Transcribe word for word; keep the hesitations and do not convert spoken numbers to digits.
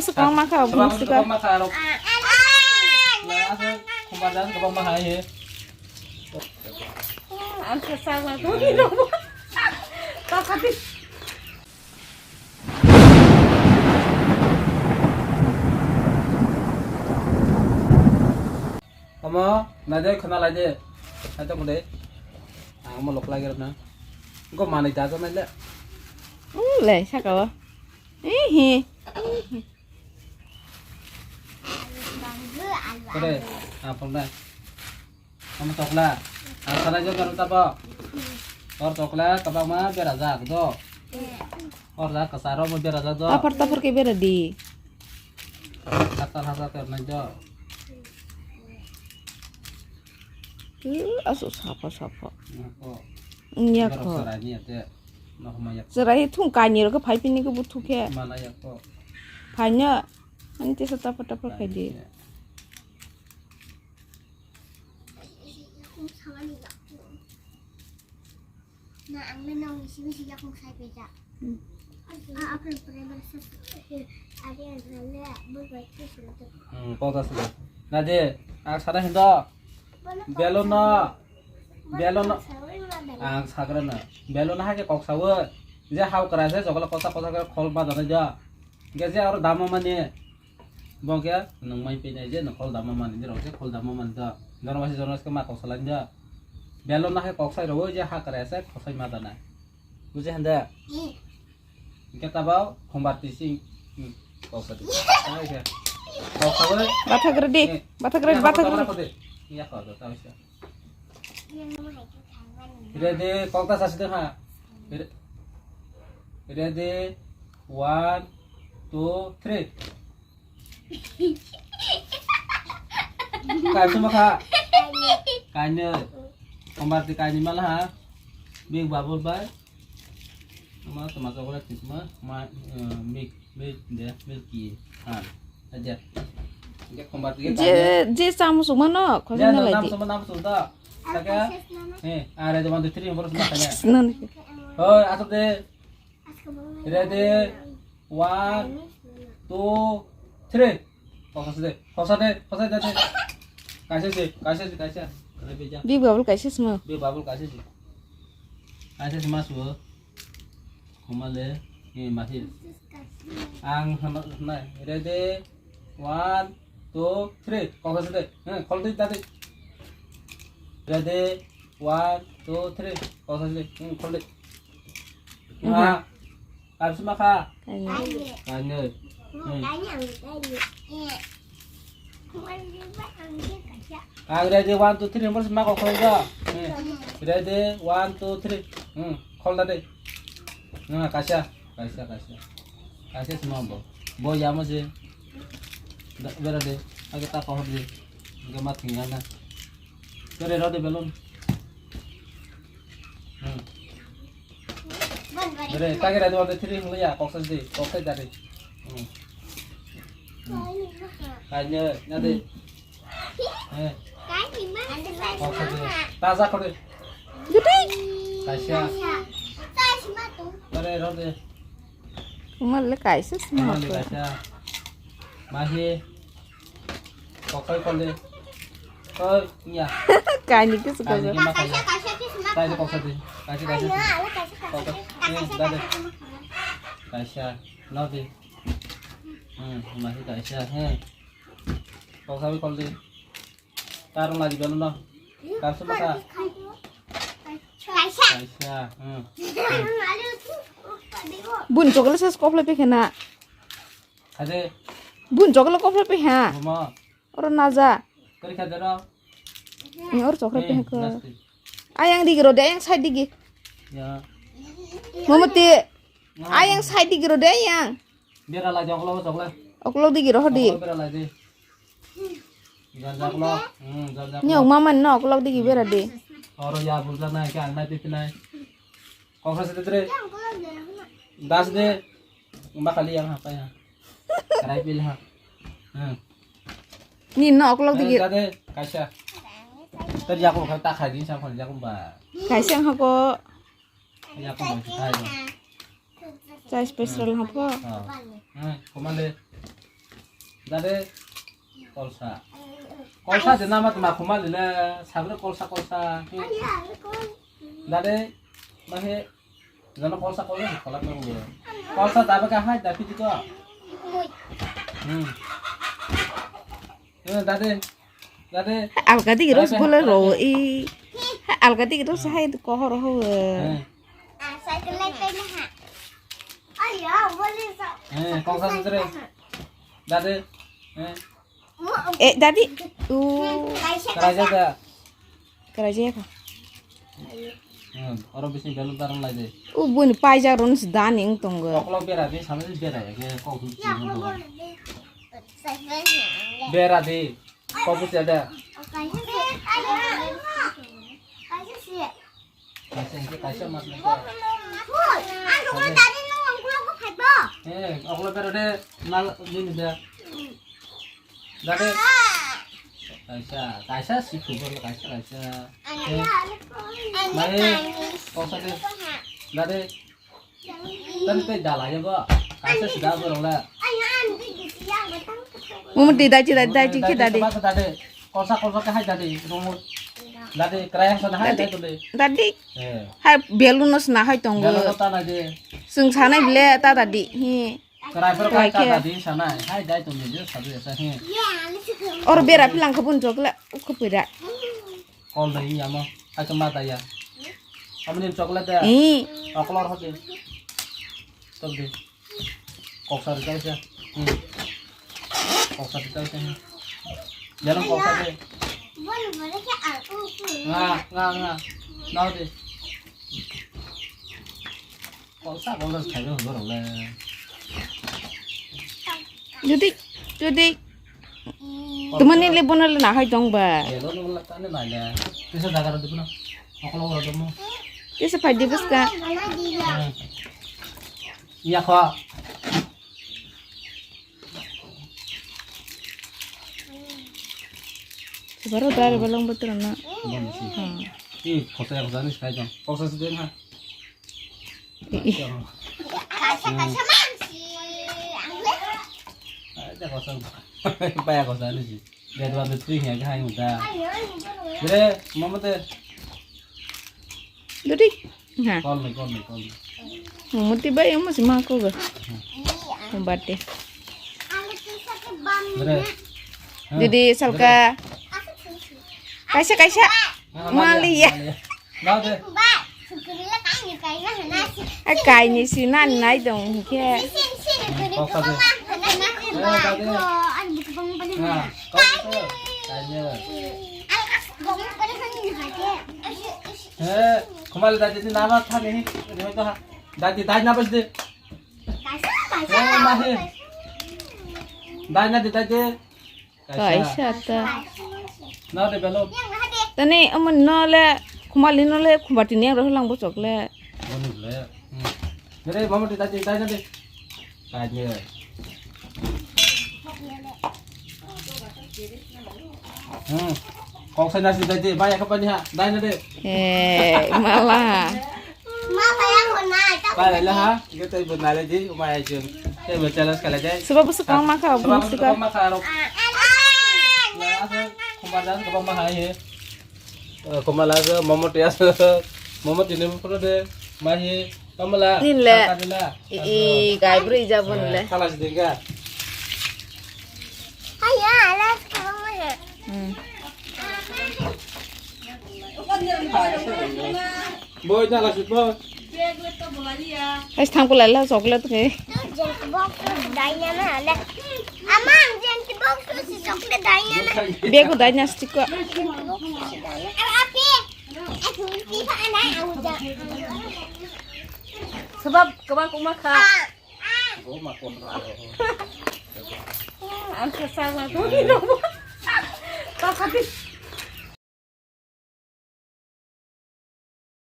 Kwbangma kha, kwbangma kha, kwbangma kha, aro. Aswk, khumbar jas kwbangma hai he. Ang kha sala doni robo. Ta khati. Omo, naide, khna laide. Hai to mode. Ang mo lok lagi rokna. Go manai da to naile. Hmm, le, saka o. Ihi. Kore, ah, phone dai. Omo chokla. Ang sana jo garu tabo. Tor chokla, kabang ma berajak do. Or da kasaro mo berajak do. Tapar tapar ke bera di. Kasar hasar ke nai do. Asu sapa sapa. Nako. Nya ko. Sarai ni ate. Nokma yak. Sarai thung kani ro ke phai pini ke buthu ke. Mana yak ko. Phai nya. Ani tesa tapa tapa khai di. Na ang le nong isi bisi yak muk sai peja. Hmm. A, a, pre, pre, pre, sa, sa, ari, ari, le, bu, bu, ke, su, tu. Hmm, kok ta sila. Na de, ang sana hindo. Belon no. Belon no. Ang sagra na. Belon ha ke kok sawo. Je hau kra se jokla kosa kosa ke khol ma dana ja. Ge je aro dama mani. Bongke nung mai pini je nung khol dama mani, nirok je khol dama mani da. Jormasi jormasi ke ma kok salai da. Belon na hai kok sai ro je ha kare sai kok sai ma da na. Buji hande. Ke tabao khombar tising. Kok sai. Kok sai. Bathak ready. Bathak ready, bathak ready. Ya kok do tahu sih. Ready, kok ta sasi de ha. Re-, ready, one, two, three. Kaisa ma kha? Kainwi. Kombar ti kainwi mala ha. Big Babul bai. Ma tama chocolate ti ma, ma, eh, milk, milk de, milk ki. Ha. Aja. Ge kombar ti ge kainwi. Je, je chamus mano, khoja na lai di. Nam suma nam suma da. Saka. Eh, are de one, two, three, four, suma kanya. Nani. Hoi, asap de. Ready? One, two, three. Koksa de, koksa de, koksa de. Kaisa se, kaisa se, kaisa. Big Babul kaisa sima. Big Babul kaisa se. Kaisa sima suo. Khumale, ni masi. Ang hana, hana. Ready? One, two, three. Koksa se de. He, khol de, dadi. Ready? One, two, three. Koksa se de. He, khol de. Aha. Ha. Kaisa ma kha? Kainwi. Kainwi. Hmm. Ang ready, one, two, three, number ma kok khoi da. Hmm. Ready, one, two, three. Hmm. Khol da de. Hmm, kaisa, kaisa, kaisa. Kaisa sima bo. Bo yamo je. Da, bera de. Age ta kohor de. Ge ma thing na. Kore ro de belon. Hmm. Dere, kage ra dua, three hung ya, kok sa di, kok sa dari. Hmm. Hmm. Kanya, na de. Eh. Kok sa di. Taza kore. Gede. Kaisa. Dere, ro de. Umar le kaisa sima. Umar le kaisa. Mahi. Koksai kole. Oi, iya. Kaini ke suka. Kaini ke ma kaya. Kaisa, kaisa, kaisa, kaisa. Kaisa, kaisa. Kaisa, kaisa. Kaisa, kaisa. Kaisa, kaisa. Kaisa, no di. Hmm, masih kaisa, he. Koksai kole. Tarung lagi belum no. Kaisa mata. Kaisa. Kaisa, hmm. Bun chocolate ses kople pe khena. Ade. Bun chocolate kople pe ha. Mama. Oro naja. Kari kha dero. Ni oro chocolate pe ko. Ayang digi ro de, ayang side digi. Ya. Momoti. Ayang side digi ro de, ayang. Bera la jong lo chocolate. Oklok digi ro hodi. Bera la de. Jan jak lo. Hmm, jan jak lo. Nyok mama no oklok digi bera de. Oro ya bujak nai ke ang nai pipi nai. Kok sa se tre. Das de. Ba khali yang ha pa ya. Karai pil ha. Hmm. Ni no oklok digi. Dade kaisa. Ter ya ko kha ta kha din sa khon ya ko ba. Kaisa ha ko. Ya ko ba khai. Chai special ha po. Ha. Hmm, komande. Dade, kolsa. Kolsa de nama tuma khuma lile, sabre kolsa, kolsa. Dade, mahe, jano kolsa, kolsa, kolsa, kolsa, kolsa, dabe ka hai, dabe di ko. Hmm. Eh, dade, dade. Alga di ros bole ro i. Alga di ros hai kohor ho. Eh. Eh, kolsa sudre. Dade. Eh. Eh, dadi. Uh. Karaja da. Karaja ka. Hmm, oro bising belun tarang lai de. U bun paija ron si dani ung tongo. Oklo bera de, sama de bera ya, ke kok tu. Bera de. Kok tu ada. Kaisa hingke kaisa mas nangkha. Eh, oklo bera de nal nini de. Dade. Kaisa, kaisa si khubor kaisa, kaisa. Eh, mai, kok sa de. Dade. Tadi tadi dah lah ya, Bo. Kaisa sudah borok le. Mumut di dadi, dadi, dadi, dadi, dadi. Dadi, dadi. Kolsa, kolsa ke hai dadi. Rumu. Dadi, kerayang sana hai dadi, dadi tu le. Dadi. Eh. Hai belun no sana hai tongo. Belun no tana je. Sung sana bile ta dadi. Hi. Kerai per kai ta dadi sana. Hai dadi tu le je sadu ya sa hi. Or bera pilang kebun jok le. Kepira. Kol dai ya mo. Hai kema ta ya. Amni chocolate de. Eh. Okolor hodi. Tok de. Kok sari kaisa. Hmm. Kok sari kaisa. Jalan kok sari. Nga, nga, nga. Nau de. Kok sa, kok sa, khai dong, borok le. Jodi, jodi. Tumani le bono le nahai tong ba. Elo no la tane nai le. Kisa jaga ro dibuna. Okolo ro dibuna. Kisa phai di buska. Hmm. Iya kho. Baro dare balong betul na. Bang si. Hmm. Ih, khosa khosa ni sai dong. Khosa si den ha. Kaisa kaisa mansi ang le. Ada kosong. Paya kosong ni si. Dia dua tu tri ya kahai muda. Ayo, ayo, ayo. Bere, mama te. Dudi. Ha. Call me, call me, call me. Mama te bai amo si ma ko ga. Mama te. Bere. Ha, dudi bere. Salka. Kaisa kaisa. Mali ya. Mali ya. Nade. Ai, kaini si nan nai dong hingke. He, khumali dadi si nana thani hi, rihoi to ha. Dadi, dadi na bas de. He, ma he. Dadi na de, dadi. Kaisa ta. Na de belo. Tani omo no le khumali no le khumbati ne ro lang bo chok le. Boni le. Hmm. Dere mama de dai dai na de. Dai ne. Hmm. Kok sai na si dai de, ba ya ka pani ha. Dai na de. Eh, mala. Ma, paya ko na, ta ko. Paya le ha, ike tai bo nale di, uma ai jun. Te bo challenge kala jai. Suba busu kong ma kha, suba busu kong ma kha ro. Ah, ah, ah, ah. Kumba jan ko ma ha ye. Eh, kumala so, momo tiya so. Momo tini mo pro de. Ma ye, kamala. Nin le. Ka de la. I, i, gai bri ja bon le. Kala si dinga. Haya, alas kong ma he. Hmm. Boy, ta la sit boy. Guys, thang kulai la chocolate ke. Jeng box dai na na le. Amang, jeng box si chocolate dai na na. Bego dai na stick ko. Api. Aku ti pa na au ja. Sebab kebang kuma kha. Goma konra. Ang sa sa tu ni no. Ta kati.